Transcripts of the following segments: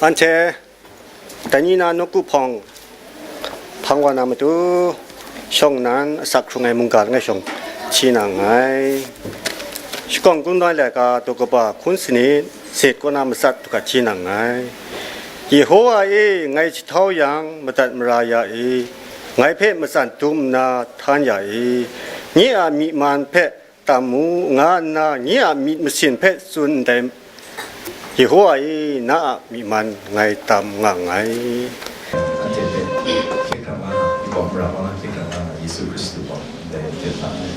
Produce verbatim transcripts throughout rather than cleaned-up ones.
Anhte dai ni na nawku hpawng hpang wa na matu, shawng nnan asak hkrung ai mungga langai shawng hti na nngai. Shakawn kungdawn laika daw kaba hkun sanit, zet kaw na matsat hkrat hti na nngai. Yehowa e, ngai jahtau yang, madat mara ya i, ngai hpe matsan dum nna htan ya i, nye a myi man hpe tam mu, nga nna nye a myit masin hpe tsun ndai. Yehowa e, na a myi man ngai tam nga nngai. Anhte hpe hkye hkrang la na, Wapra wa na hkye hkrang la na, Yesu Hkristu gaw ndai hte hta e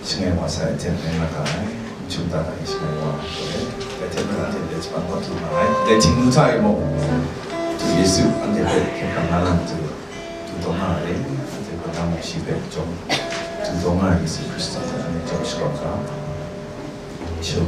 shangai wa sai hte ngai nga ga ai. N shung dan ai shangai wa ai, dai hte maren anhte hpe shaman kawt htu nga ai. Dai Htingnu hta e mung, Yesu anhte hpe hkye hkrang la na matu, du taw nga ai, anhte hpe nang mung shi hpe chyawm du taw nga ai Yesu Hkristu hta anhte chyawm shakawn ga. Shum.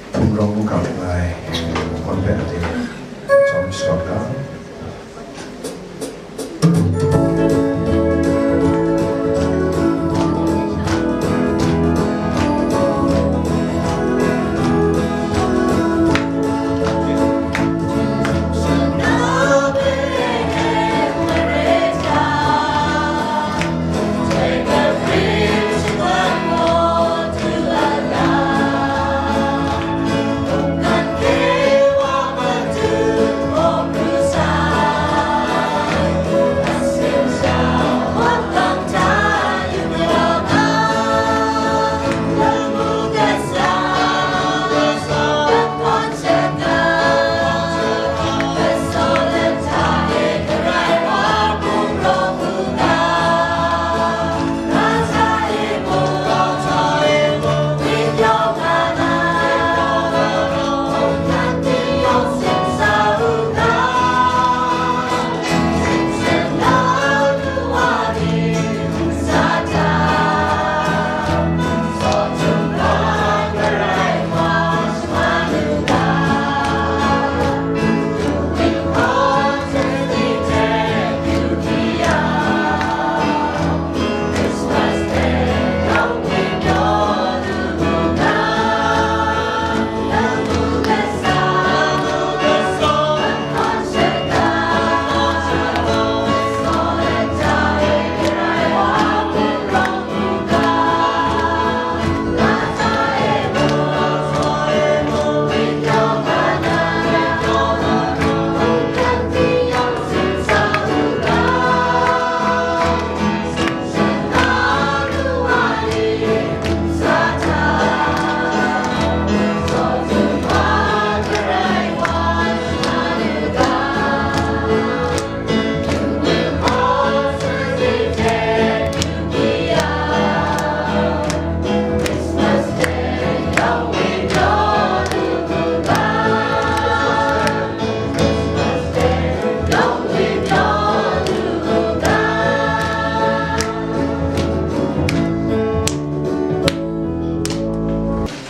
Hpung rawng hkap rai, hpawt hpe a ding, chyawm shakawn ga.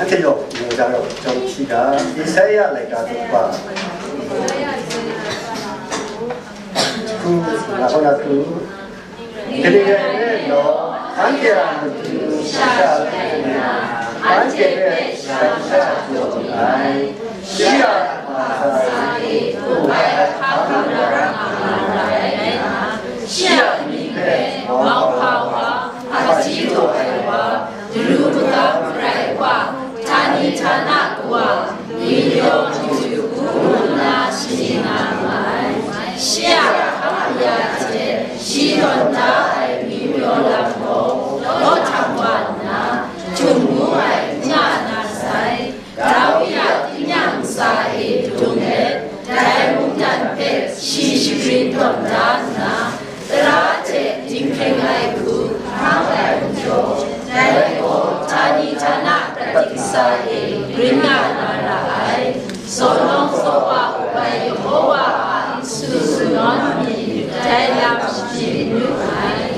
Seyawng mu da rawng, jawm hti ga, Isaya laika tup hpa, hku, nga hkaw na hku, kaning rai nme law, anhte a matu sha hkrum nna, anhte hpe sha sha jaw ai, shi a ntsa e hkrum ai hpa hkrum na ra nga ai, shi a mying hpe mauhpa wa, hpaji taw ai wa, daru magam garai wa, htani htana kawa, myin yaw matu hku ngu nna shaning nga ma ai. Shi a hkam ya hte shi tawn da ai myin yaw lam gaw, law htam wa nna, htum ngu ai n nga na sai. Dawi a tingnyang ntsa e dung let, dai mungdan hpe shi shagrin tawn da nna, tara hte dinghpring ai hku hkang ai majaw, dai gaw htani htana pratik ntsa e grin nga na ra ai. Zawn lawng zawn wa up ai Yehowa a nsu sanawn mi dai lam shaji n yu ai.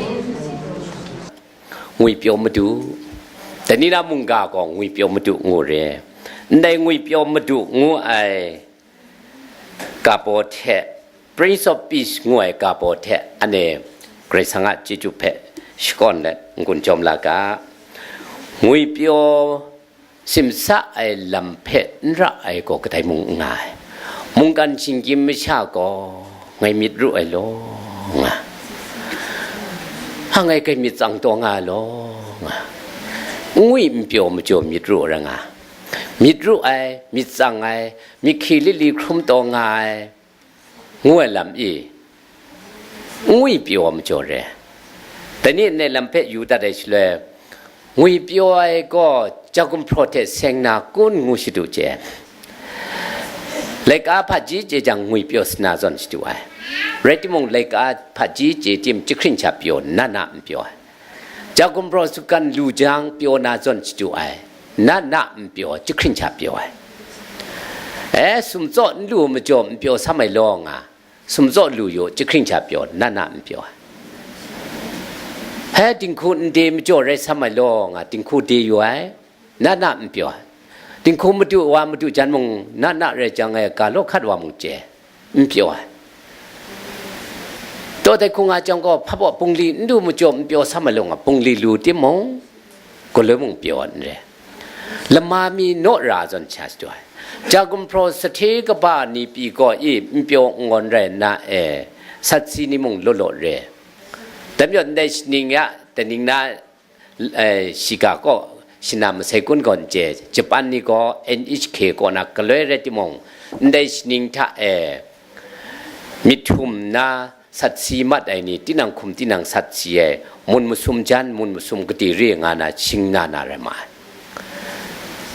Ngwipyaw Madu, Danila mungga gaw Ngwipyaw Madu ngu re. Ndai Ngwipyaw Madu ngu ai ga baw hte, Prince of Peace ngu ai ga baw hte, anhte Karai Kasang a chyeju hpe shakawn let n-gun jawm la ga. Ngwipyaw simsa ai lam hpe n ra ai gaw kadai mung n nga ai. Mungkan shinggyim masha gaw ngai myit ru ai law, nga. Hpa ngai kai myit tsang taw nga ai law, nga. Ngwi n pyaw majaw myit ru ai rai nga. Myit ru ai, myit tsang ai, myit hkri lit li hkrum taw nga ai, ngu ai lam i, ngwi pyaw ai majaw re. Dai ni ndai lam hpe yu dat ai shaloi, ngwi pyaw ai gaw ja gumhpraw hte seng na kun ngu shadu chye. Laika hpaji chye jang, ngwi pyaw sa na zawn shadu ai. Rai timung, laika hpaji chye tim, jahkring sha pyaw, na na n pyaw ai. Ja gumhpraw sutgan lu jang, pyaw na zawn shadu ai, na na n pyaw, jahkring sha pyaw ai. E, sumtsaw n lu majaw n pyaw sam ai law, nga, sumtsaw lu yu, jahkring sha pyaw, na na n pyaw ai. He, dinghku n de majaw rai sam ai law, nga, dinghku de yu ai, na na n pyaw ai. Dinghku madu wa madu jan mung, na na rai jang e, ga law hkat wa mung chye, n pyaw ai. Taw dai hku nga jang gaw, hpa baw bungli n lu majaw n pyaw sam ai law, nga, bungli lu timung, galoi mung pyaw ai n re. Lama mi naw ra zawn sha shadu ai. Ja gumhpraw sahte kaba ni pyi gaw i n pyaw n ngawn rai nna e, sat si ni mung law law re. Dai majaw ndai shaning ya, daning na, eh, shiga kaw, shana masai kun gaw n chye, Japan ni gaw N H K kaw na galoi rai timung, ndai shaning hta e, myit htum nna sat si mat ai ni, tinang hkum tinang sat si ai, mun masum jan, mun masum gade re nga na, shing na na rai ma ai.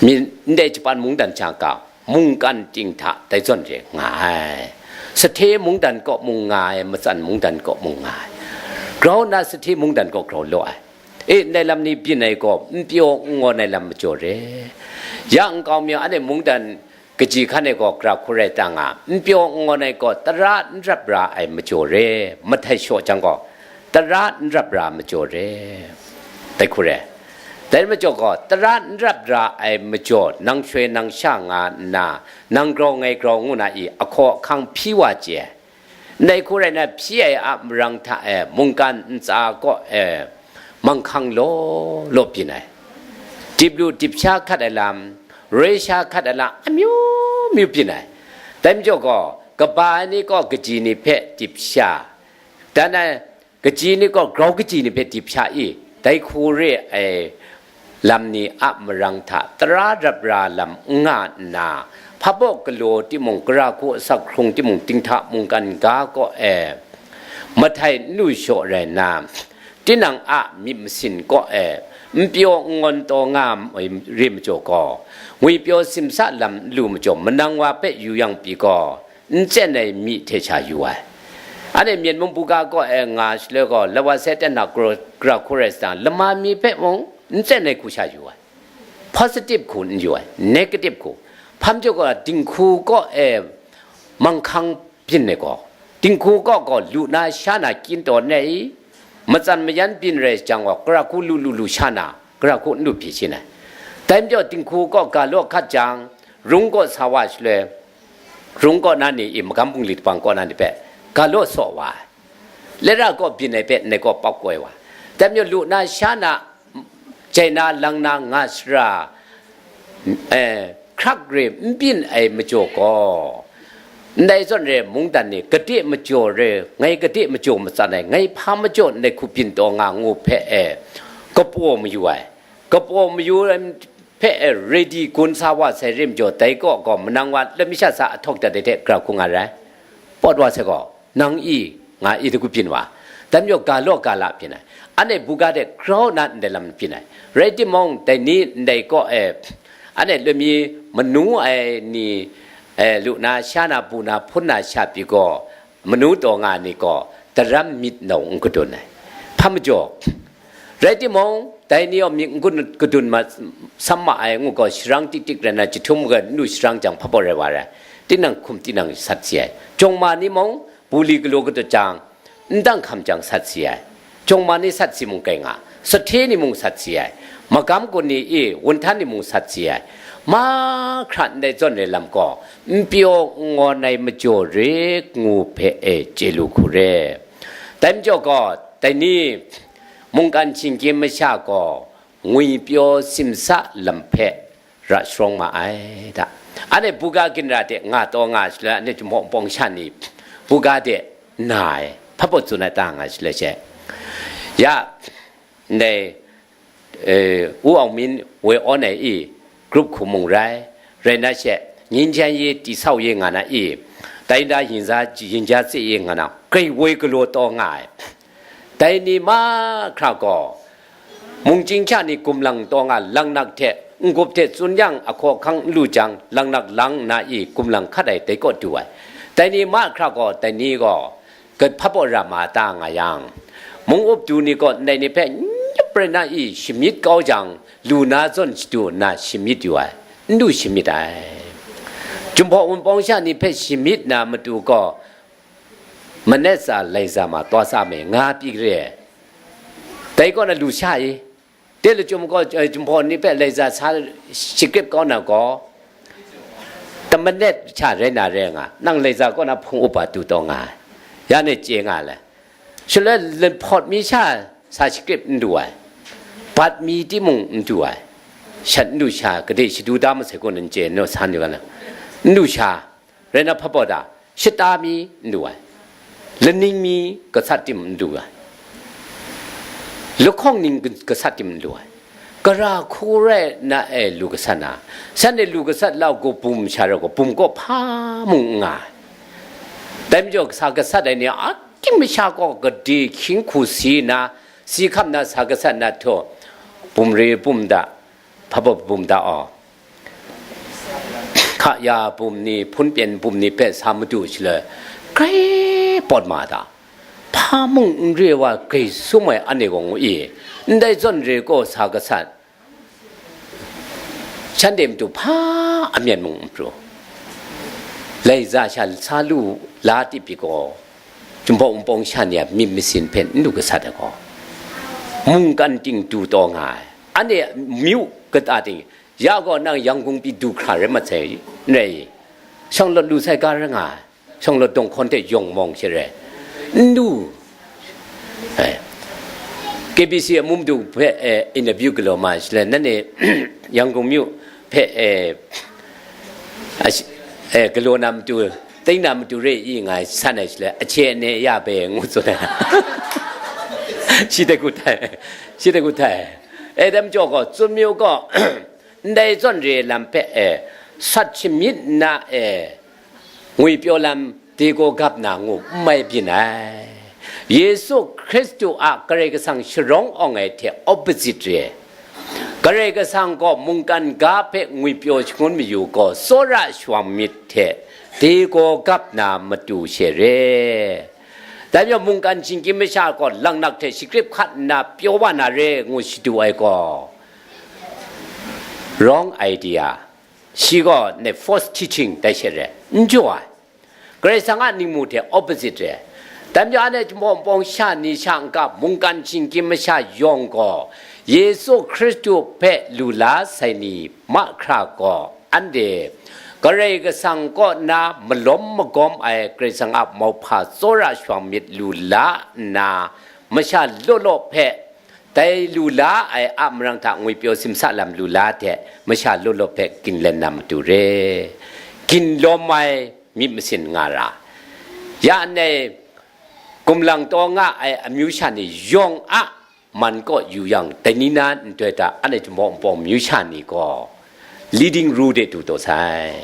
Mi, ndai Japan mungdan jang ga, mungkan ting hta dai zawn re nga ai. Sahte mungdan kaw mung nga ai, matsan mungdan kaw mung nga ai. Grau nna sahte mungdan kaw grau law ai. E, ndai lam ni byin ai gaw, n pyaw n ngawn ai lam majaw re. Ya nkau mi anhte mungdan kaji hkan e gaw, gara hku rai ta nga, n pyaw n ngawn ai gaw, tara n rap ra ai majaw re. Mahtai shaw jang gaw, tara n rap ra majaw re. Dai hku re. Dai majaw gaw, tara n rap ra ai majaw, nang shoi nang sha nga nna, nang grau ngai grau ngu na i, ahkaw ahkang hpyi wa chye. Ndai hku rai na, hpyi ai a marang hta e, mungkan ntsa kaw e, manghkang law law byin ai. Dip lu dip sha hkat ai lam, roi sha hkat ai lam, amyu myu byin ai. Dai majaw gaw, kaba ai ni gaw kaji ni hpe dip sha, dan ai, kaji ni gaw grau kaji ni hpe dip sha i, dai hku re ai lam ni a marang hta tara rap ra lam n nga nna, hpa baw galaw timung, gara hku asak hkrung timung, dinghta mungkan ga kaw e, mahtai n lu shaw rai nna, tinang a myit masin kaw e, n pyaw n ngawn taw nga ai re majaw gaw, ngwi pyaw simsa lam n lu majaw, manang wa hpe yu yang pyi gaw, n tsen ai mi hte sha yu ai. Anhte Myen mung buga kaw e nga shaloi gaw, lawa se ten na gara hku rai sa, lama mi hpe mung n tsen ai hku sha yu ai. Positive hku n yu ai, negative hku. Hpa majaw gaw, dinghku kaw e manghkang byin ai gaw, dinghku kaw gaw lu na sha na kyin taw ne i, matsan mayan byin rai jang gaw, gara hku lu lu lu sha na, gara hku n lu hpyi shin ai. Dai majaw dinghku kaw ga law hkat jang, rung kaw sa wa shaloi, rung kaw na ni i magam bungli dabang kaw na ni hpe ga law saw wa ai. Lera kaw byin ai hpe ndai kaw pap koi wa. Dai majaw lu na sha na, jai na lang na nga sara, eh, hkrak re n byin ai majaw gaw, ndai zawn re mungdan ni gade majaw re, ngai gade majaw matsan ai, ngai hpa majaw ndai hku byin taw nga ngu hpe e, kapaw mayu ai. Kapaw mayu ai hpe e, ready gun sa wa sai re majaw, dai kaw gaw manang wa lami sha sa ahtawk dat ai hte gra hku nga rai. Pawt wa sai gaw, nang i, nga i, dagu byin wa, dai majaw ga law ga la byin ai. Anhte buga de grau na ndai lam byin ai. Rai timung, dai ni ndai kaw e, anhte lami manu ai ni, e, lu na, sha na, bu na, hpun na sha pyi gaw, manu taw nga ni gaw, daram myit nau n kadun ai. Hpa majaw, rai timung, dai ni yawng myit n kadun, kadun ma, sam ma ai ngu gaw, sharang tik tik rai na, jahtum ga n lu sharang jang hpabaw rai wa rai. Tinang hkum tinang sat si ai. Jawng ma ni mung, buli galaw katut jang, n dang hkam jang sat si ai. Jawng ma ni sat si mung kai nga, sahte ni mung sat si ai. Magam gun ni i, wunhtan ni mung sat si ai. Mahkra ndai zawn re lam gaw, n pyaw n ngawn ai majaw re ngu hpe e chye lu hku re. Dai majaw gaw, dai ni mungkan shinggyim masha gaw, ngwipyaw simsa lam hpe ra sharawng ma ai da. Anhte buga ginra de nga taw nga shaloi, anhte Jinghpaw Wunpawng sha ni buga de na ai, hpabaw tsun ai ta nga shaloi she. Ya, ndai, eh, Wu Aung Min woi awn ai i, group hku mung rai, rai na she, ငြိမ်းချမ်းရေးတည်ဆောက်ရေး nga na i, တိုင်းရင်းသားရင်ကြားစေ့ရေး nga na, grai woi galaw taw nga ai. Dai ni mahkra gaw, mungchying hta ni gumlang taw nga, laknak hte, n-gup hte tsun yang, ahkaw ahkang n lu jang, laknak lang nna i gumlang hkat ai dai kaw du ai. Dai ni mahkra gaw, dai ni gaw, ga hpabaw ra ma ta nga yang, mung up du ni gaw ndai ni hpe nyip rai na i shamyit kau jang, lu na zawn shadu nna shamyit yu ai, n du shamyit ai. Jinghpaw Wunpawng sha ni hpe shamyit na matu gaw, manet tsa lai za ma taw tsa me nga pyi re. Dai kaw na lu sha i, de lachyum gaw, eh, Jinghpaw ni hpe lai za sa shakrip kau na gaw, tamanet hta rai na rai nga, nang lai za kaw na hpung upa du taw nga ai, ya ni chye nga le. Shaloi lanhpawt mi sha sa shakrip n du ai, bat mi timung n du ai, shat n du sha, gade shadu da masai gaw nan chye naw san yu ga na, n du sha, rai na hpabaw da, shata mi n du ai, laning mi gasat tim n du ai, lahkawng ning gasat tim n du ai, gara hku rai na e lu gasat na, shanhte lu gasat lau gaw bum sha rai gaw, bum kaw hpa mung n nga ai. Dai majaw sa gasat ai ni a ting masha gaw gade hkying hku si na, si hkam na sa gasat na htaw, bum re bum da, hpabaw bum da aw. Hka ya bum ni, hpun pyen bum ni hpe sa madu shaloi, grai pawt ma da. Hpa mung n re wa grai sum ai anhte gaw ngu i, ndai zawn re gaw sa gasat, shanhte matu hpa amyen mung n pru. Lai za sha sa lu la tip pyi gaw, Jinghpaw Wunpawng sha ni a myit masin hpe n lu gasat ai gaw, mungkan ting du taw nga ai. Anhte myu kata ting, ya gaw nang Yangon pyi du hkra rai mat sai, n rai i? Shanglawt lu sai ga rai nga ai. Shanglawt dawng hkawn hte yawng mawng she rai. N du. Eh. K B C amu madu hpe, eh, interview galaw ma shaloi, nanhte Yangon myu hpe, eh, ash-, eh, galaw na matu, ting na matu re i nga ai san ai shaloi, ahkye ane ya bai ngu tsun ai. Shi de gut ai, shi de gut ai. Eh, dai majaw gaw, tsun myu gaw, ndai zawn re lam hpe, eh, sat shamyit nna, eh, ngwipyaw lam de gaw gap na ngu n mai byin ai. Yesu Hkristu a Karai Kasang sharawng awng ai hte opposite re ai. Karai Kasang gaw mungkan ga hpe ngwipyaw shangun mayu gaw, tsawra shawang myit hte de gaw gap na matu she re. Dai majaw mungkan shinggyim masha gaw laknak hte shakrip hkat nna pyaw wa na re ngu shadu ai gaw, wrong idea. Shi gaw ne false teaching tai she re, n jaw ai. Karai Kasang a ningmu hte opposite re. Dai majaw anhte Jinghpaw Wunpawng sha ni sha n-ga mungkan shinggyim masha yawng gaw, Yesu Hkristu hpe lu la sai ni mahkra gaw, anhte Karai Kasang kaw na malawm magawm ai Karai Kasang a mauhpa tsawra shawng myit lu la nna, masha law law hpe, dai lu la ai a marang hta ngwipyaw simsa lam lu la hte masha law law hpe ginlen na matu re. Ginlawm ai myit masin nga ra. Ya nei, gumlang taw nga ai amyu sha ni yawng a man kaw yu yang, dai ni na nhtoi hta anhte Jinghpaw Wunpawng amyu sha ni gaw leading role de du taw sai.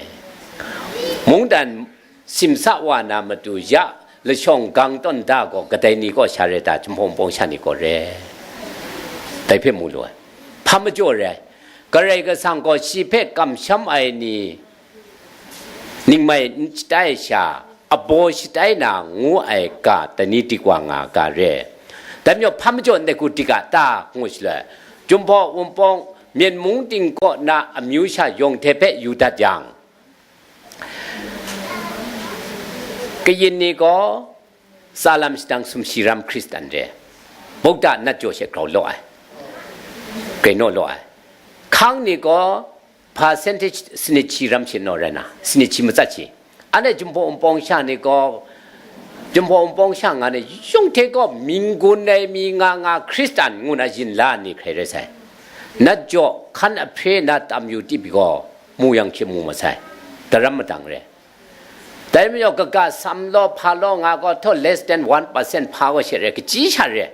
Mungdan simsa wa na matu ya lashawng gang tawn da gaw kadai ni kaw sha rai ta? Jinghpaw Wunpawng sha ni gaw re. Dai hpe mu lu ai. Hpa majaw rai? Karai Kasang gaw shi hpe kamsham ai ni ningmai n shatai sha, abaw shatai na ngu ai ga dai ni dik wa nga ga re. Dai majaw hpa majaw ndai hku dik a ta ngu shaloi, Jinghpaw Wunpawng myen mung ting kaw na amyu sha yawng hte hpe yu dat yang, kayin ni gaw tsa lam shadang sumshi ram Hkristan re, bukda nat jaw she grau law ai, grai naw law ai. Hkang ni gaw percentage sanit shi ram shi naw rai na, sanit shi matsat shi. Anhte Jinghpaw Wunpawng sha ni gaw, Jinghpaw Wunpawng sha nga ni yawng hte gaw minggun ai mi nga nga Hkristan ngu na yin la ni hkrai rai sai. Nat jaw hkan ahpre na tam yu tip gaw, mu yang hkye mu masai, daram madang re. Dai majaw kaga sam law hpa law nga gaw htaw less than one percent hpa gaw she re, kachyi sha re.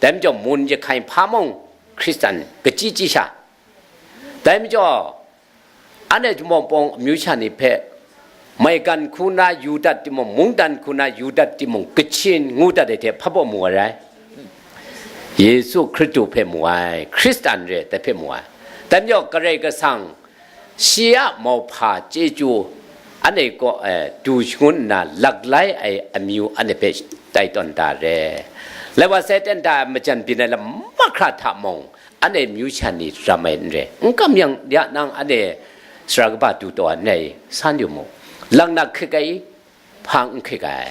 Dai majaw mun jahkai hpa mung Hkristan kachyi chyi sha. Dai majaw, anhte Jinghpaw Wunpawng amyu sha ni hpe maigan hku na yu dat timung, mungdan hku na yu dat timung, kachin ngu dat ai hte hpa baw mu ai rai? Yesu Hkristu hpe mu ai, Hkristan re dai hpe mu ai. Dai majaw Karai Kasang shi a mauhpa chyeju anhte kaw e du shangun nna laklai ai amyu anhte hpe tai tawn da re. Lai wa sai ten da ai majan byin ai lam mahkra hta mung, anhte amyu sha ni ram ai n re. N kam yang, ya nang anhte sara kaba du taw ai n rai i? San yu mu. Lang na hkrik ai i? Hpa n hkrik ai.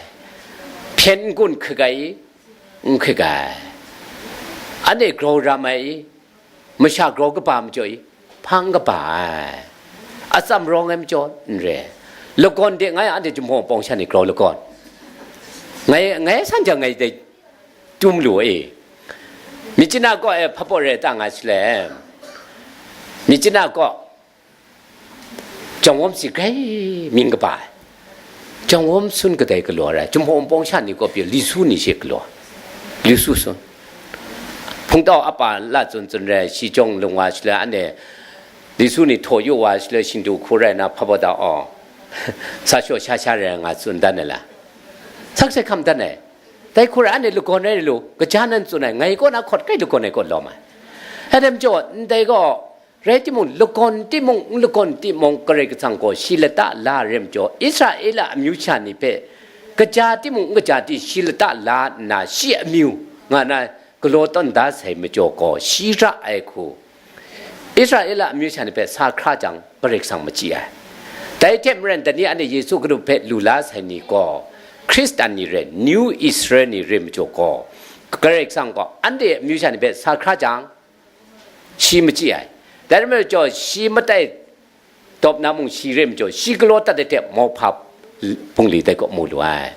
Hpyen n gun hkrik ai i? N hkrik ai. Anhte grau ram ai i? Masha grau kaba majaw i? Hpa n kaba ai. Atsam rawng ai majaw n re. Lagawn de ngai anhte Jinghpaw Wunpawng sha ni grau lagawn. Ngai, ngai san jang ngai dai tum lu e. Myitkyina kaw e hpa baw rai ta nga shaloi, Myitkyina kaw Jangwawm si grai mying kaba ai. Jangwawm sun kadai galaw ai rai? Jinghpaw Wunpawng sha ni kaw pyi Li Su ni she galaw. Li Su sun. Hpungtau a pa la tsun tsun rai, shi jawng lung wa shaloi, anhte Li Su ni htaw yu wa shaloi, shindu hku rai na hpa baw da aw, sa shaw sha sha rai nga tsun dan ai la? Sak sai hkam dan ai. Dai hku rai anhte lagawn rai lu, kaja nan tsun ai, ngai kaw na hkawt kai lagawn ai kaw lawm ai. Adem jaw, ndai gaw, rai timung, lagawn timung, n lagawn timung, Karai Kasang gaw shi lata la ai rai majaw, Israela amyu sha ni hpe kaja timung, n kaja ti, shi lata la nna, shi amyu nga na galaw tawn da sai majaw gaw, shi ra ai hku Israela amyu sha ni hpe sa hkra jang, Karai Kasang machyi ai. Dai hte maren, dai ni anhte Yesu Hkristu hpe lu la sai ni gaw, Hkristan ni rai, New Israel ni rai majaw gaw, Karai Kasang gaw anhte amyu sha ni hpe sa hkra jang, shi machyi ai. Dai rai majaw, shi matai dawp na mung shi rai majaw, shi galaw dat ai hte mauhpa bungli dai kaw mu lu ai.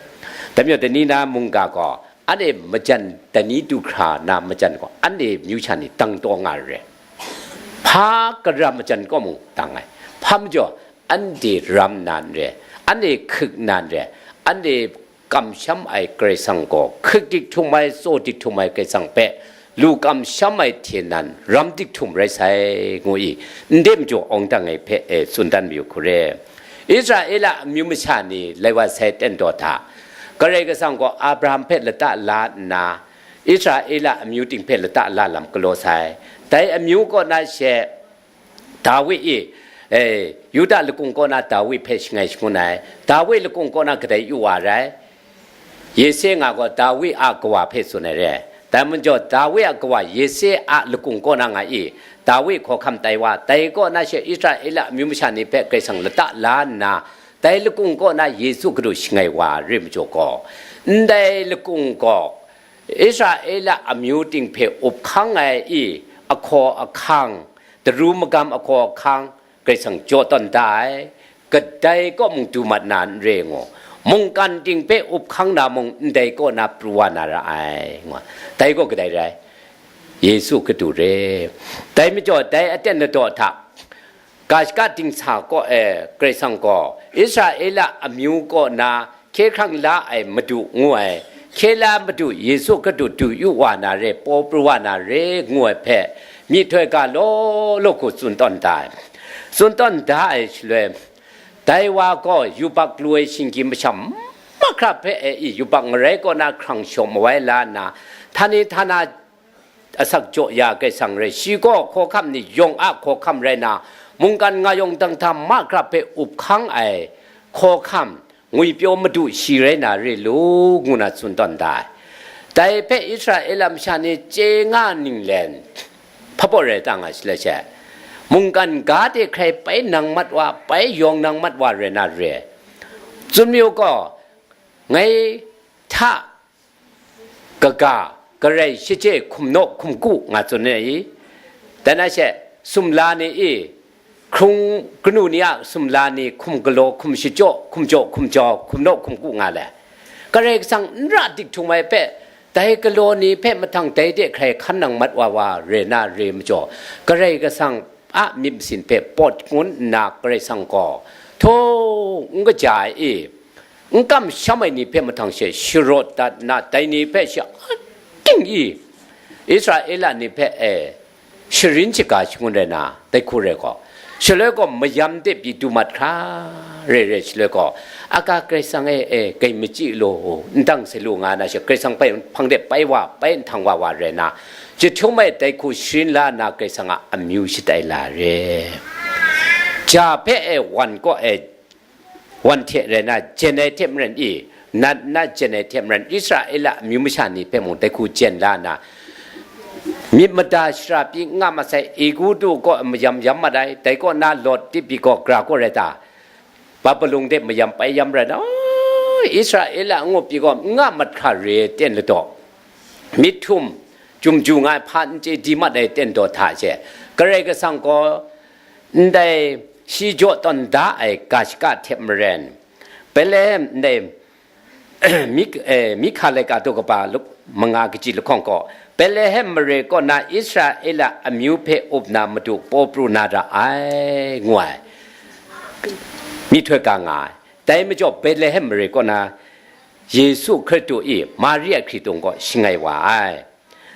Dai majaw, dai ni na mungga gaw, anhte majan, dai ni du hkra na majan gaw, anhte myu sha ni dang taw nga ai re. Hpa gara majan kaw mung dang ai. Hpa majaw, anhte ram na n re, anhte hkrik na n re, anhte kamsham ai Karai Kasang gaw hkrik dik htum ai, tsaw dik htum ai Karai Kasang hpe lu kamsham ai hte nan ram dik htum rai sai, ngu i, ndai majaw awng dang ai hpe, e, tsun dan mayu hku re. Israela amyu masha ni lai wa sai ten daw hta, Karai Kasang gaw Abraham hpe lata la nna, Israela amyu ting hpe lata la lam galaw sai. Dai amyu kaw na she, Dawi i, e, Yuda lakung kaw na Dawi hpe shangai shangun ai. Dawi lakung kaw na kadai yu wa rai? Yese nga gaw Dawi a kawa hpe tsun ai re. Dai majaw, Dawi a kawa Yese a lakung kaw na nga i, Dawi hkawhkam tai wa, dai kaw na she Israela amyu masha ni hpe Karai Kasang lata la nna, dai lakung kaw na Yesu Hkristu shangai wa rai majaw gaw, ndai lakung gaw Israela amyu ting hpe up hkang ai i, ahkaw ahkang, daru magam ahkaw ahkang, Karai Kasang jaw tawn da ai, kadai kaw mung du mat na n re ngu, mungkan ting hpe up hkang na mung ndai kaw na pru wa na ra ai, ngu, dai gaw kadai rai? Yesu Hkristu re. Dai majaw, dai aten ladaw hta, ga shaka dingsa kaw e Karai Kasang gaw Israela amyu kaw na hkye hkrang la ai Madu ngu ai, hkye la Madu Yesu Hkristu du yu wa na re, paw pru wa na re ngu ai hpe, myihtoi ga law law hku tsun tawn da ai. Tsun tawn da ai shaloi, dai wa gaw yubak lu ai shinggyim masha mahkra hpe e i, yubak ngarai kaw na hkrang shaw mawai la nna, htani htana asak jaw ya Karai Kasang rai, shi gaw hkawhkam ni yawng a hkawhkam rai na, mungkan nga yawng dang hta mahkra hpe up hkang ai hkawhkam ngwipyaw Madu shi rai na re lu, ngu na tsun tawn da ai. Dai hpe Israela masha ni chye nga ninglen, hpa baw rai ta nga shi le she, mungkan ga de hkrai pai nang mat wa, pai yawng nang mat wa rai na re. Tsun mayu gaw, ngai hta kaga, garai, shachye, hkum naw, hkum ku, nga tsun ai i? Dai na she, sumla ni i, hkrung kanu ni a sumla ni hkum galaw, hkum shachyaw, hkum jaw, hkum jau, hkum naw, hkum ku nga le. Karai Kasang n ra dik htung ai hpe, dai galaw ni hpe mahtang dai de hkrai hkan nang mat wa wa re na re majaw, Karai Kasang a myit masin hpe pawt ngun nna Karai Kasang gaw, htaw, n kaja ai i, n kamsham ai ni hpe mahtang she sharawt dat nna, dai ni hpe shi ating i Israela ni hpe e sharin shaga shangun rai na, dai hku rai gaw, shaloi gaw mayam de pyi du mat hkra, re re shaloi gaw, aga Karai Kasang e, e, gai machyi law, n dang sai lu nga na she, Karai Kasang bai hpang de pai wa, pai nhtang wa wa rai na, jahtum ai dai hku sharin la nna Karai Kasang a amyu shatai la re. Ja hpe e wan kaw e, wan hte rai na jen ai hte maren i, nat na jen ai hte maren, Israela amyu masha ni hpe mung dai hku jen la nna, myit mada shara pyi n nga masai, Egutu kaw mayam yam mat ai, dai kaw na Lot tip pyi gaw gara kaw rai ta? Babilon de mayam pai yam rai na, Israela ngu pyi gaw n nga mat hkra re ten ladaw, myit htum, jum ju nga ai hpa n chye di mat ai ten daw hta she, Karai Kasang gaw ndai shi jaw tawn da ai ga shaka hte maren, Betlehem ndai Mik-, eh, Mika laika daw kaba lup manga kaji lahkawng gaw, Betlehem mare kaw na Israela amyu hpe up na Madu paw pru na ra ai, ngu ai. Myihtoi ga nga ai. Dai majaw, Betlehem mare kaw na Yesu Hkristu i Mari a hkritung gaw shangai wa ai.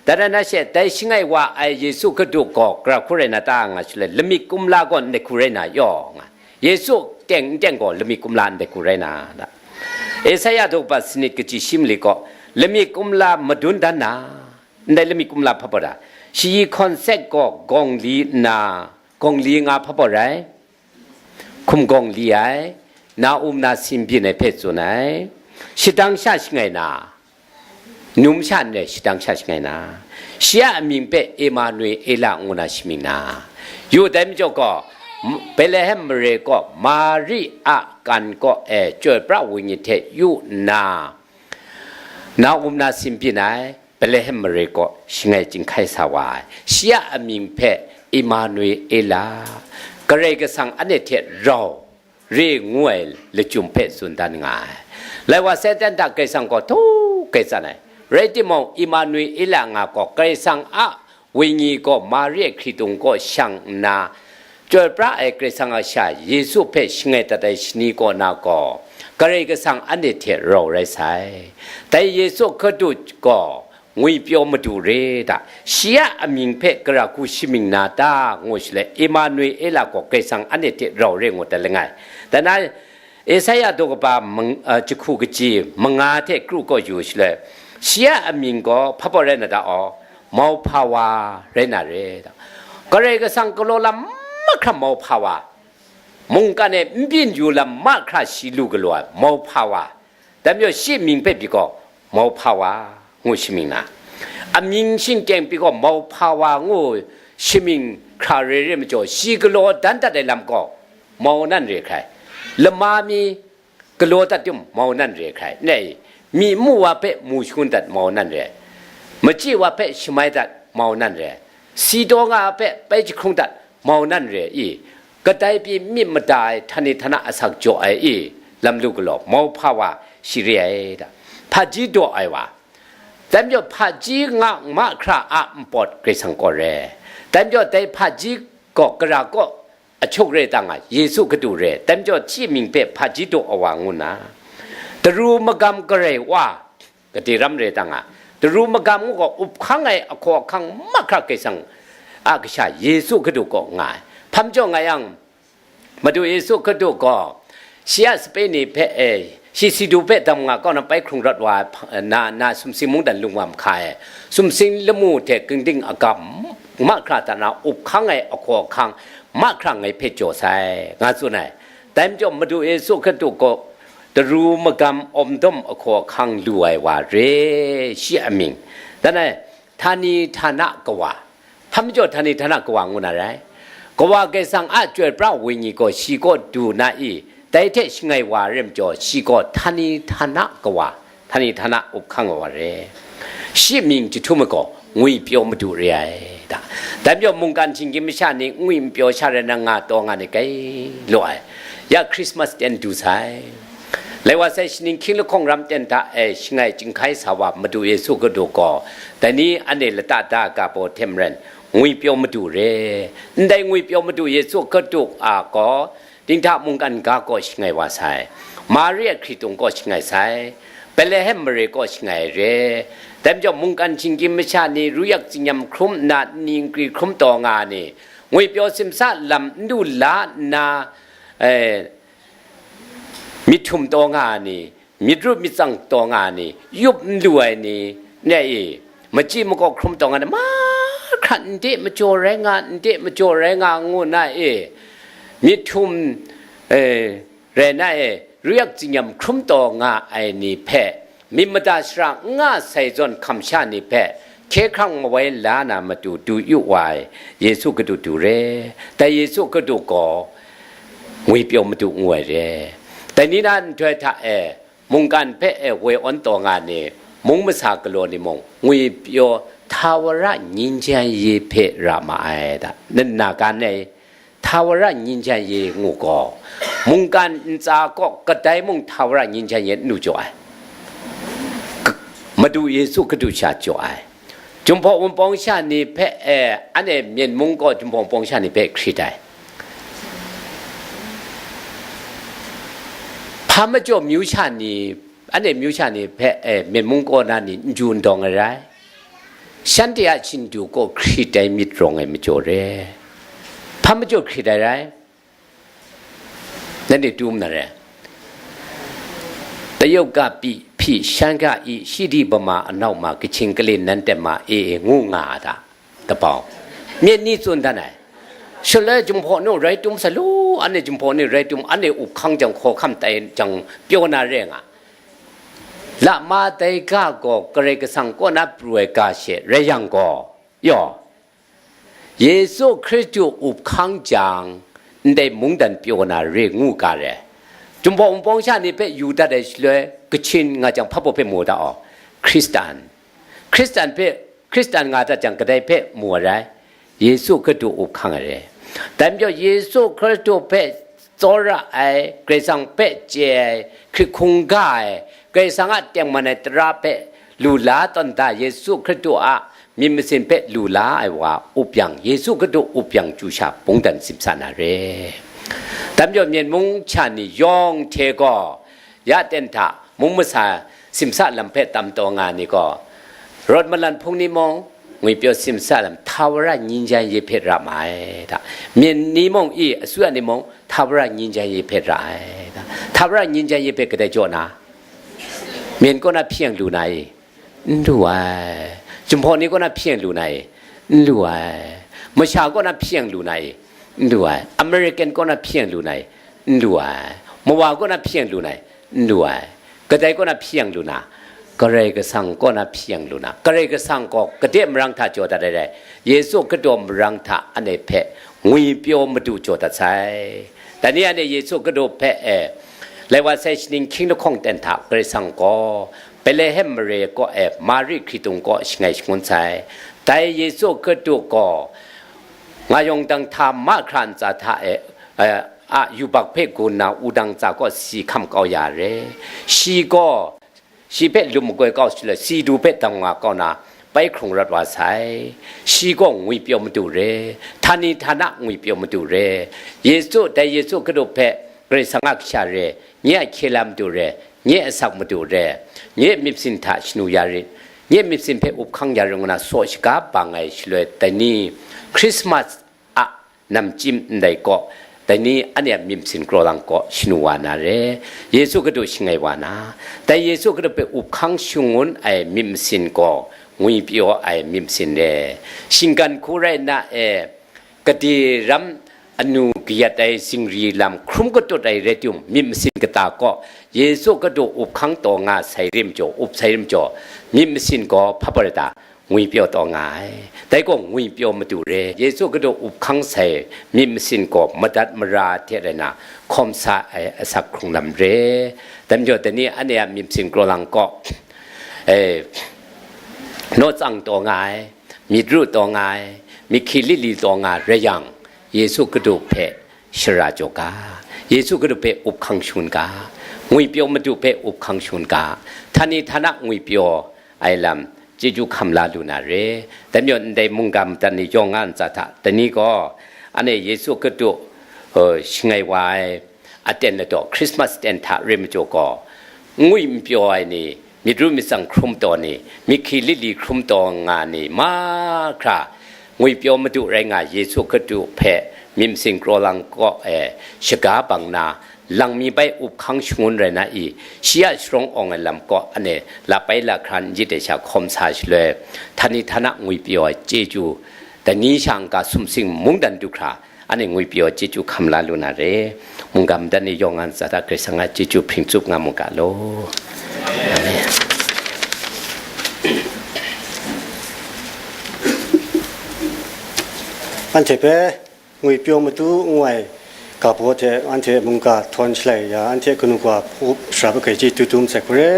Dai rai na she, dai shangai wa ai Yesu Hkristu gaw gara hku rai na ta nga shaloi, lamik kumla gaw ndai hku rai na yaw nga. Yesu teng n teng gaw lamik kumla ndai hku rai na, da. Esaia daw kaba sanit kaji shi mali gaw, lamik kumla madun dan na, ndai lamik kumla hpa baw da? Shayi hkawn sek gaw gawng li nna, gawng li nga hpa baw rai? Hkum gawng li ai, na um na sin byin ai hpe tsun ai, shadang sha shangai na, numsha ndai shadang sha shangai na, shi a amying hpe Emanuela ngu na shamying na, yu dai majaw gaw, M-, Betlehem mare kaw Mari a kan kaw e Chyoi pra Wenyi hte yu nna, na um na sin byin ai, Betlehem mare kaw shangai chyinghkai sa wa ai, shi a amying hpe Emanuela, Karai Kasang anhte hte rau re ngu ai lachyum hpe tsun dan nga ai. Lai wa, Satan hta Karai Kasang gaw htu kai tsan ai. Rai timung, Emanuela nga gaw Karai Kasang a Wenyi gaw Mari a hkritung kaw shang nna, chyoi pra ai Karai Kasang a sha Yesu hpe shangai dat ai shani kaw na gaw, Karai Kasang anhte hte rau rai sai. Dai Yesu Hkristu gaw ngwipyaw Madu re ta, shi a amying hpe gara hku shamying na ta, ngu shaloi, Emanuela gaw Karai Kasang anhte hte rau re ngu dat langai. Dai na, Esaia daw kaba mang-, a, jahku kaji manga hte kru kaw yu shaloi, shi a amying gaw hpa baw rai na ta aw? Mauhpa wa rai na re ta. Karai Kasang galaw lam mahkra mauhpa wa, mungkan e n byin yu lam mahkra shi lu galaw ai mauhpa wa, dai majaw shi mying hpe pyi gaw mauhpa wa ngu shamying na, amying shingkyeng pyi gaw mauhpa wa ngu shamying hkra re re majaw, shi galaw dan dat ai lam gaw mau nan re hkrai. Lama mi galaw dat tim mau nan re hkrai. Ndai, myi mu wa hpe mu shangun dat mau nan re, machyi wa hpe shamai dat mau nan re, Si taw nga a hpe bai jahkrung dat, mau nan re i, kadai pyi myit mada ai htani htana asak jaw ai i, lam lu galaw mauhpa wa shi re ai da. Hpaji daw ai wa, dai majaw hpaji nga mahkra a npawt Karai Kasang kaw re. Dai majaw dai hpaji gaw gara kaw ahkyuk re ta nga, Yesu Khristu re. Dai majaw shi mying hpe hpaji daw ai wa ngu nna, daru magam garai wa, gade ram re ta nga, daru magam ngu gaw up hkang ai ahkaw ahkang mahkra Karai Kasang a Kasha Yesu Khristu kaw nga ai. Hpa majaw nga yang, Madu Yesu Khristu gaw shi a sape ni hpe, e, shi Sidu hpe dam nga kau na bai hkrung rawt wa ai hpa-, na, na sumsing mungdan lung wa mahka e, sumsing lamu hte ginding agam mahkra hta na up hkang ai ahkaw ahkang mahkra ngai hpe jaw sai, nga tsun ai. Dai majaw Madu Yesu Khristu gaw daru magam awmdawm ahkaw ahkang lu ai wa re, shi a mying. Dan ai, htani htana kawa, hpa majaw htani htana kawa ngu na rai. Kawa Karai Kasang a Chyoi pra Wenyi gaw shi kaw du na i, dai hte shangai wa re majaw, shi gaw htani htana kawa, htani htana up hkang ai wa re. Shi mying jahtum ai gaw, ngwipyaw madu re ai da. Dai majaw mungkan shinggyim masha ni ngwi npyaw sha rai na nga taw nga ni kai law ai. Ya Christmas ten du sai. Lai wa sai shaning hkying lahkawng ram ten hta e shangai chyinghkai sa wa Madu Yesu Khristu gaw, dai ni anhte lata da ga baw hte maren, ngwipyaw madu re. Ndai ngwipyaw madu Yesu Khristu a gaw, dinghta mungkan ga kaw shangai wa sai, Mari a hkritung kaw shangai sai, Betlehem mare kaw shangai ai re. Dai majaw mungkan shinggyim masha ni, ruyak tsinyam hkrum nna nni nkri hkrum taw nga ai ni, ngwipyaw simsa lam n du la nna, e, myit htum taw nga ai ni, myit ru myit tsang taw nga ai ni, yup n lu ai ni, ne e, machyi makaw hkrum taw nga ai ni, mahkra n de majaw rai nga, n de majaw rai nga ngu na e, myit htum, e, rai na e, ruyak tsinyam hkrum taw nga ai ni hpe, myit mada shara n nga sai zawn hkam sha ni hpe, hkye hkrang mawai la na matu du yu wa ai, Yesu Khristu du re. Dai Yesu Khristu gaw ngwipyaw madu ngu ai re. Dai ni na nhtoi hta e, mungkan hpe e woi awn taw nga ni, mung masa galaw ni mung, ngwipyaw htawara nyinjan ye hpe ra ma ai da. Nna kan e, htawara nyinjan ye ngu gaw, mungkan ntsa kaw kadai mung htawara nyinjan ye n lu jaw ai. K-, Madu Yesu Khristu sha jaw ai. Jinghpaw Wunpawng sha ni hpe, e, anhte Myen mung gaw Jinghpaw Wunpawng sha ni hpe hkrit ai. Hpa majaw myu sha ni, anhte myu sha ni hpe, e, Myen mung kaw na ni n ju n dawng ai rai. Shanhte a shindu gaw hkrit ai myit rawng ai majaw re. Hpa majaw hkrit ai rai? Nanhte tu ma na re? တရုတ်က ပြည်၊ ဖီ၊ ရှမ်းက အီ၊ ရှိသည့် ဗမာအနောက်မှာ ကချင်ကလေး နန်းတက်မှာ အေးအေး ငိုငါတာ တပေါင်း မျက်နှီးစွန့်တတ်နိုင်။ Shaloi Jinghpaw Nu rai tum sa lu, anhte Jinghpaw Nu rai tum, anhte up hkang jang, hkaw hkam tai jang, pyaw na re nga. Lama dai ga gaw Karai Kasang kaw na pru ai ga she rai yang gaw, yaw, Yesu Hkristu up hkang jang, ndai mungdan pyaw na re ngu ga re. Jinghpaw Wunpawng sha ni hpe yu dat ai shaloi, Kachin nga jang hpa baw hpe mu da aw, Hkristan. Hkristan hpe, Hkristan nga dat jang, kadai hpe mu ai rai? Yesu Hkristu up hkang ai re. Dai majaw Yesu Hkristu hpe tsawra ai, Karai Kasang hpe chye ai, hkrit hkungga ai, Karai Kasang a tengman ai tara hpe lu la tawn da, Yesu Hkristu a myit masin hpe lu la ai wa up yang, Yesu Hkristu up yang chyu sha bungdan simsa na re. Dai majaw Myen mung sha ni yawng hte gaw, ya ten hta mung masa simsa lam hpe tam taw nga ni gaw, rawt malan hpung ni mung, ngwipyaw simsa lam, htawara nyinjan ye hpe ra ma ai da. Myen ni mung i, asuya ni mung, htawara nyinjan ye hpe ra ai da. Htawara nyinjan ye hpe kadai jaw na? Myen kaw na hpyi yang lu na i? N lu ai. Jinghpaw ni kaw na hpyi yang lu na i? N lu ai. Masha kaw na hpyi yang lu na i? N lu ai. American kaw na hpyi yang lu na i? N lu ai. Mawa kaw na hpyi yang lu na i? N lu ai. Kadai kaw na hpyi yang lu na? Karai Kasang kaw na hpyi yang lu na. Karai Kasang gaw kade marang hta jaw dat ai rai. Yesu Hkristu marang hta anhte hpe ngwipyaw madu jaw dat sai. Dai ni anhte Yesu Hkristu hpe e, lai wa sai shaning hkying lahkawng ten hta Karai Kasang gaw Betlehem mare kaw e Mari hkritung kaw shangai shangun sai. Dai Yesu Hkristu gaw nga yawng dang hta mahkra ntsa hta e, eh, a yubak hpe gun na wudang ntsa kaw si hkam kau ya re. Shi gaw, shi hpe lum makoi kau shaloi, si du hpe dang wa kau na bai hkrung rawt wa sai. Shi gaw ngwipyaw madu re, htani htana ngwipyaw madu re. Yesu, dai Yesu Hkristu hpe Karai Kasang a kasha re, nye a hkye la madu re, nye a asak madu re, nye myit masin hta shanu ya rit, nye myit masin hpe up hkang ya rit ngu na saw shaga bang ai shaloi, dai ni Christmas a namchyim ndai kaw, dai ni anhte a myit masin kraw lang kaw shanu wa na re, Yesu Hkristu shangai wa na, dai Yesu Hkristu hpe up hkang shangun ai myit masin gaw ngwipyaw ai myit masin re, shinggan hku rai na e, gade ram anu kayat ai zingri lam hkrum katut ai rai tim, myit masin kata kaw Yesu Hkristu up hkang taw nga sai re majaw, up sai re majaw, myit masin gaw hpa pra ta, ngwipyaw taw nga ai. Dai gaw ngwipyaw madu re, Yesu Hkristu up hkang sai myit masin gaw madat mara hte rai na hkawm sa ai asak hkrung lam re. Dai majaw, dai ni anhte a myit masin kraw lang kaw, eh, naw tsang taw nga ai, myit ru taw nga ai, myit hki lit li taw nga rai yang, Yesu Hkristu hpe shara jaw ga, Yesu Hkristu hpe up hkang shangun ga, ngwipyaw madu hpe up hkang shangun ga, htani htana ngwipyaw ai lam chyeju hkam la lu na re. Dai majaw, ndai mungga madat ni yawng nga ntsa hta, dai ni gaw, anhte Yesu Hkristu, uh, shangai wa ai aten ladaw, Christmas aten hta re majaw gaw, ngwi n pyaw ai ni, myit ru myit tsang hkrum taw ni, myit hki lit li hkrum taw nga ni mahkra, ngwipyaw madu rai nga Yesu Hkristu hpe myit masin kraw lang kaw e shaga bang na, lang mi bai up hkang shangun rai na i, shi a sharawng awng ai lam kaw anhte lap bai lahkra n jit ai sha hkawm sa shaloi, htani htana ngwipyaw ai chyeju, dai ni sha n-ga sumsing mungdan du hkra, anhte ngwipyaw chyeju hkam la lu na re. Mungga madat ni yawng nga ntsa hta Karai Kasang a chyeju hpring tsup nga mu ga law. Amen. Anhte hpe ngwipyaw madu ngu ai ga baw hte anhte mungga htawn shalai ya, anhte kanu kawa hpu shara bagai chyeju dum sai hku re.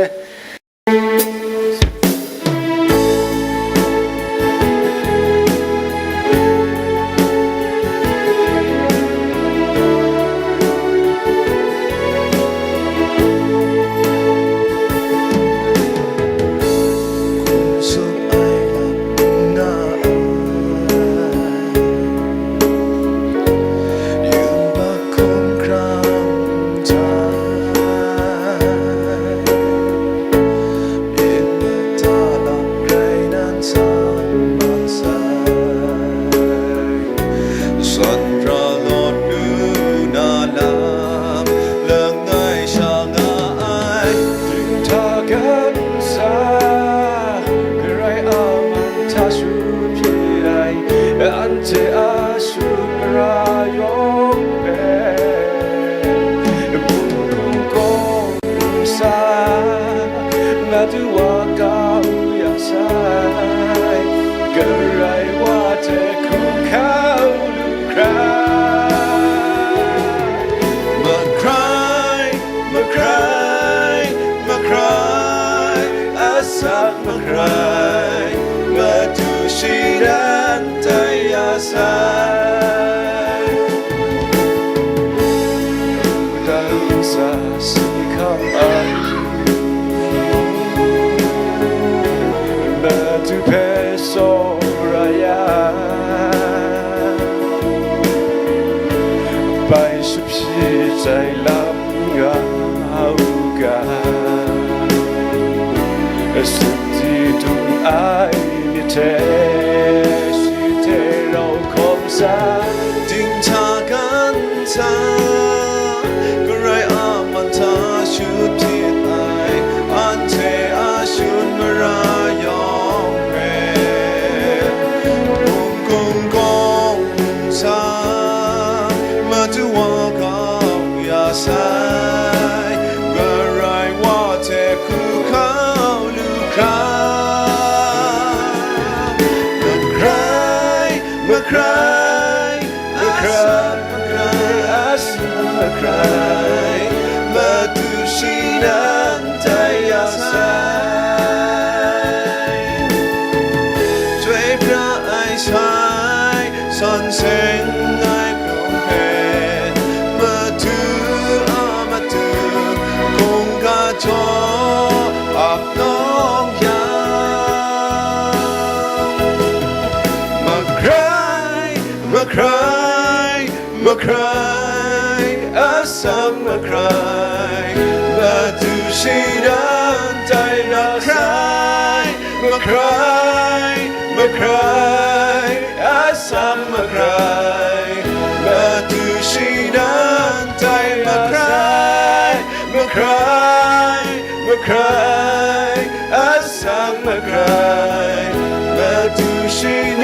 Anhte a sumra yawng hpe, bungkung kawng sa, Madu wa kau ya sai, Karai wa hte hkruhkau lu hkra. Makrai, makrai, makrai, asak makrai, Madu shi dan tai ya sai. Madu sa si hkam ai, Madu hpe tsawra ya, bai shapshi tai lam nga u ga, sut di dung ai myit hte, shi hte rau hkawm sa, dinghta gan hta, Karai a man hta shut htit ai, anhte a shut mara yawng hpe, bungkung kawng sa, Madu wa kau ya sai, Karai wa hte hkruhkau lu hkra. Makrai, makrai, makrai, makrai, Asak makrai, matu shidan tai makrai, makrai, makrai, asak makrai, matu shidan tai makrai, makrai, makrai, asak makrai, matu shi